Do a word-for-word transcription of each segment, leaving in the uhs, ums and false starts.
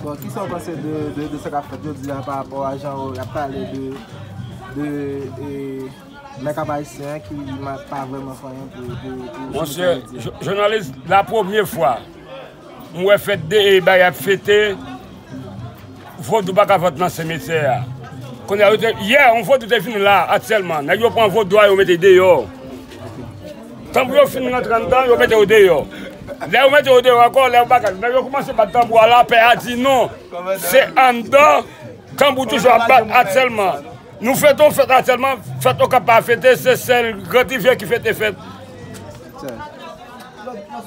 Bon, kisa w panse de, de, de sa k ap fèt jodi a pa rapò a jan yo ap pale de, de, e, lè Kap Ayisyen ki pa vrèman fè anyen pou, pou, pou Monchè, jounalis, la premye fwa m wè fèt de, e, bagay ap fete, vodou pa ka fèt nan semetyè a. Kounye a, yo te, yè, yon vodou te vin la, aktyèlman. Nèg yo pran vodou a, yo mete deyò. Tanbou yo fin rantre anndan, yo mete yo deyò. Lè yo mete yo deyò ankò, lè yo bagay, lè yo kòmanse bat tanbou a la, pè a di non. Se anndan, tanbou toujou ap bat aktyèlman. Nou fete yon fèt aktyèlman, fèt Okap pa fete, se sèl Gran Rivyè ki fete fèt.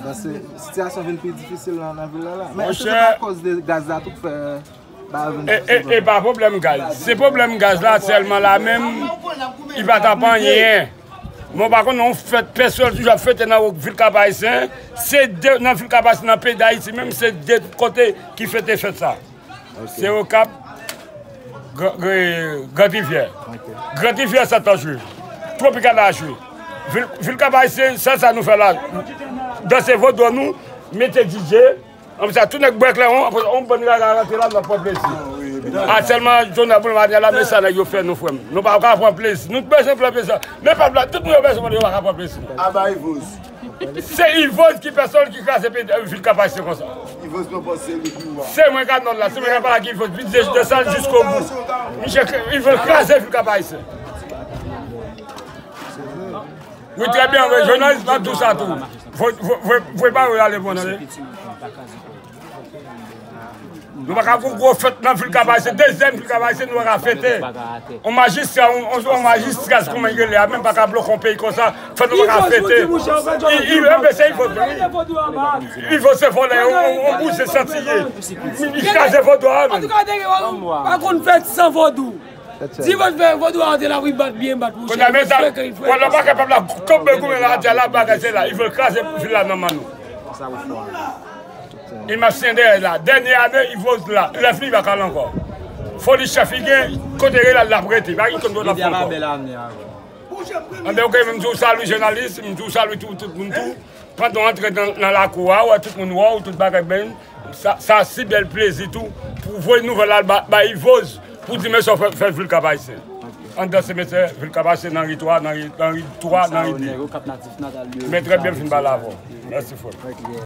Sitiyasyon vin pi difisil nan, nan vil la la. Men èske se pa akoz de gaz la tou k fè E, e, e pa pwoblèm gaz. Se pwoblèm gaz la sèlman la menm, li pa t ap anyen. Mwen pa konn yon fèt pèsonèl toujou ap fete nan vil Kap Ayisyen. Se de, nan vil Kap Ayisyen, nan peyi Dayiti menm, se de kote ki fete fèt sa. Se Okap, Gran, Gran, Gran Rivyè. Gran Rivyè, Sentanje, Tropikal Aje. Vil, vil Kap Ayisyen, sèl sa nou fè la. Danse vodou nou, mete D J, Ann sa, tout nèg bwè klèwon, apre yon bann rara rantre la, n ap pran plezi. Aktyèlman, jounen pou jodi a la, men sa nèg yo fè nou, frè m. Nou pa ka pran plezi. Nou bezwen pran plezi. Men pèp la, tout moun yo bezwen, yo pa ka pran plezi. Aba Ivoz. Se Ivoz ki pèsonn ki kraze peyi, vil Kap Ayisyen konsa. Ivoz pran pòz se li pou wa. Se mwen k anòl la, se mwen k ap pale ak Ivoz, pi de, de sa l jiskobou. Misye, Ivoz kraze vil Kap Ayisyen. Wi, trè byen, wi, jounalis la di w sa tou. Voye, voye, voye, voye pawòl ale bon, tande. Nou pa ka fè gwo fèt nan vil Kap Ayisyen, dezyèm vil Kap Ayisyen, nou pa ka fete. On majistra, on, on, on majistra, kòman li rele a, menm pa ka bloke on peyi konsa, fè nou pa ka fete. I, i, enben se Ivoz, wi. Ivoz se vòlè, on, on, on bouzè santi ye. Li kraze vodou a, menm. Antouka, pa konn fèt san vodou. Di vodou, vodou a antre la, wi, bat byen, bat mouche. Kounye a, men sa, wè, lè pa kapab la, tonbe goumen la, atè la, bagay se la. Li vle kraze vil la nan men nou. Li machyen dèyè la. Dènye ane, li voz la. Lè fini, li pa ka al ankò. Foli chèf li gen, kote rela l ap rete. Pa gen konn l ap fè ankò. Anben, oke, m di w salut jounalis, m di w salut tout, tout moun tou. Pandan w antre nan, nan lakou a, w wè tout moun wè w, tout bagay byen. Sa, sa si bèl plezi tou pou voye nouvèl la ba, ba Ivoz pou di mesye w fè, fè vil Kap Ayisyen. Anndan se mesye vil Kap Ayisyen nan ri twa, nan ri, nan ri twa, nan ri de. Men trè byen, m fin pale avè w. Mèsi frè m.